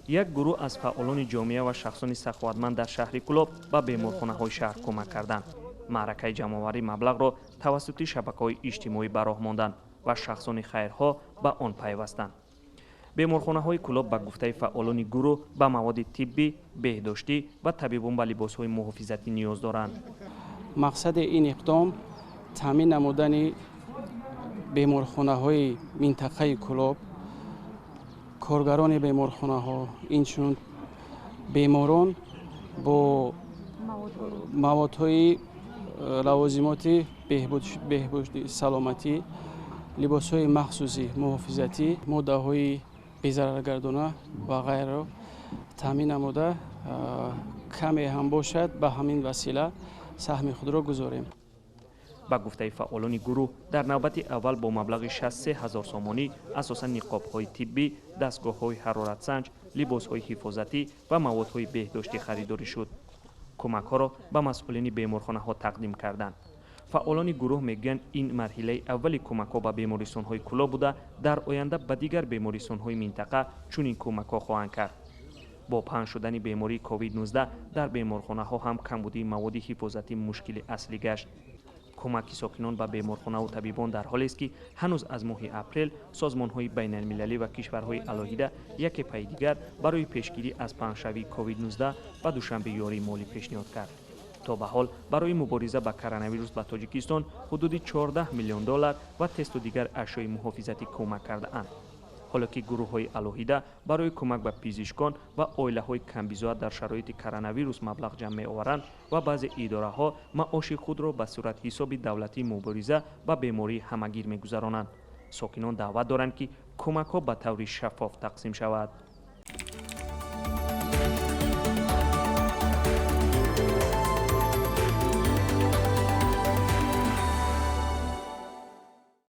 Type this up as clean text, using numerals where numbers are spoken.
Як гурӯҳ аз фаъолони ҷомеа ва шахсони саховатманд дар шаҳри Кӯлоб ба беморхонаҳои шаҳр кӯмак карданд. Маъракаи ҷамъоварии маблағро тавассути шабакаҳои иҷтимоӣ ба роҳ монданд ва шахсони хайрхоҳ ба он пайвастанд. Беморхонаҳои Кӯлоб, ба гуфтаи фаъолони гурӯҳ, ба маводи тиббӣ, беҳдоштӣ ва табибон ба либосҳои муҳофизатӣ ниёз доранд. Мақсади ин иқдом таъмин намудани беморхонаҳои минтақаи Кӯлоб, коргарони беморхонаҳо, инчунин беморон бо маводҳои лавозимоти беҳбуди саломатӣ, либосҳои махсуси муҳофизатӣ, моддаҳои безараргардона ва ғайраро таъмин намуда, каме ҳам бошад, ба ҳамин васила саҳми худро гузорем. Ба гуфтаи фаъолони гурӯҳ, дар навбати аввал бо маблағи 63 ҳазор сомонӣ асосан ниқобҳои тиббӣ, дастгоҳҳои ҳароратсанҷ, либосҳои ҳифозатӣ ва маводҳои беҳдоштӣ харидорӣ шуд. Кӯмакҳоро ба масъулини беморхонаҳо тақдим карданд. Фаъолони гурӯҳ мегӯянд, ин марҳилаи аввали кӯмакҳо ба бемористонҳои Кӯлоб буда, дар оянда ба дигар бемористонҳои минтақа чунин кӯмакҳо хоҳанд кард. Бо паҳн шудани бемории COVID-19 дар беморхонаҳо ҳам камбудии маводи ҳифозатӣ мушкили аслӣ гашт. Кӯмаки сокинон ба беморхонаву табибон дар ҳолест, ки ҳанӯз аз моҳи апрел созмонҳои байналмилалӣ ва кишварҳои алоҳида яке пайи дигар барои пешгирӣ аз паҳншавии COVID-19 ба Душанбе ёрии молӣ пешниҳод кард. То ба ҳол барои мубориза ба коронавирус ба Тоҷикистон ҳудуди 14 миллион доллар ва тесту дигар ашёи муҳофизатӣ кӯмак кардаанд, ҳоло ки гурӯҳҳои алоҳида барои кӯмак ба пизишкон ва оилаҳои камбизоат дар шароити коронавирус маблағ ҷамъ меоваранд ва баъзе идораҳо маоши худро ба суратҳисоби давлатии мубориза ба бемории ҳамагир мегузаронанд. Сокинон даъват доранд, ки кӯмакҳо ба таври шаффоф тақсим шавад.